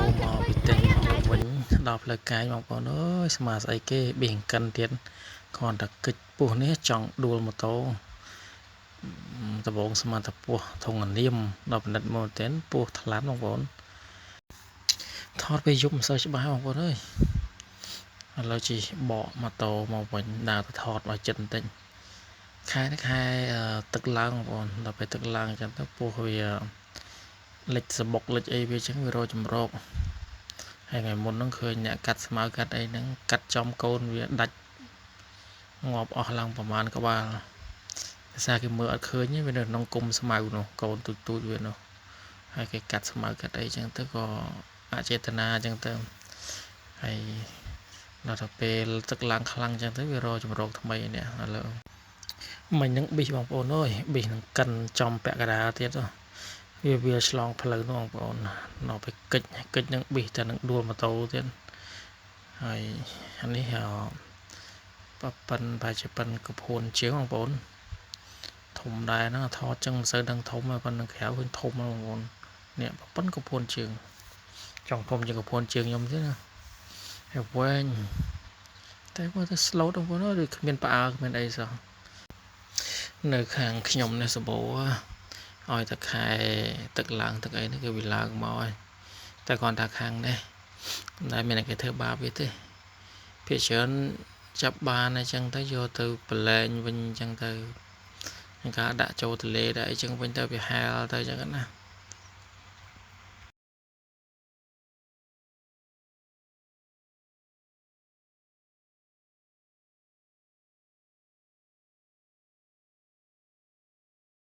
មកពីទិញមកវិញដល់ផ្លូវកាយបងប្អូនអើយស្មាស្អីគេបៀងកិនទៀតគ្រាន់តែគិចពោះនេះចង់ដួលម៉ូតូដំបងស្មាតពោះធុងនាមដល់ពិនិត្យមកតែពោះថ្លាន់បងប្អូនថតពេលយប់មិនសូវច្បាស់បងប្អូនអើយឥឡូវជិះបកម៉ូតូមកវិញដើរទៅថតឲ្យចិត្តបន្តិចខែនេះខែទឹកឡើងបងប្អូនដល់ពេលទឹកឡើងអញ្ចឹងទៅពោះវាលិចសបុកលិចអីវាអញ្ចឹងវារកចម្រោកហើយថ្ងៃមុនហ្នឹងឃើញអ្នកកាត់ស្មៅកាត់អីហ្នឹងកាត់ចំកូនវាដាច់ងាប់អស់ឡើងប្រហែលក្បាលភាសាគេមើលអត់ឃើញវានៅក្នុងគុំស្មៅនោះកូនទូចទូចវានោះហើយគេកាត់ស្មៅកាត់អីចឹងទៅក៏អចេតនាចឹងទៅហើយដល់ទៅពេលទឹកឡើងខ្លាំងចឹងទៅវារកចម្រោកថ្មីនេះឥឡូវមិញហ្នឹងប៊ីសបងប្អូនអើយប៊ីសនឹងកិនចំពាក់កណ្ដាលទៀតវាវាឆ្លងផ្លូវនោះបងប្អូនដល់ไปកិច្ចកិច្ចនឹងប៊ីសតែនឹងដួលម៉ូតូទៀតហើយអានេះប៉ិនប្រហែលជាប៉ិនកភួនជាងបងប្អូនធំដែរហ្នឹងថតចឹងមិនសូវដឹងធំទេប៉ុន្តែក្រៅឃើញធំបងប្អូននេះប៉ិនកភួនជើងចង់ធំជាងកភួនជើងខ្ញុំទៀតណាហើយវែងតែមកទៅ slow បងប្អូនឬគ្មានផ្អើគ្មានអីសោះនៅខាងខ្ញុំនេះសបោឲ្យតែខែទឹកឡើងទឹកអីនេះគឺវាឡើងមកហើយតែគ្រាន់តែខាងនេះមិនដែលមានគេធ្វើបាបវាទេភាគច្រើនចាប់បានអញ្ចឹងទៅយកទៅប្រឡែងវិញអញ្ចឹងទៅការដាក់ចូលទលេដាក់អីចឹងវិញទៅវាហែលទៅអញ្ចឹងណា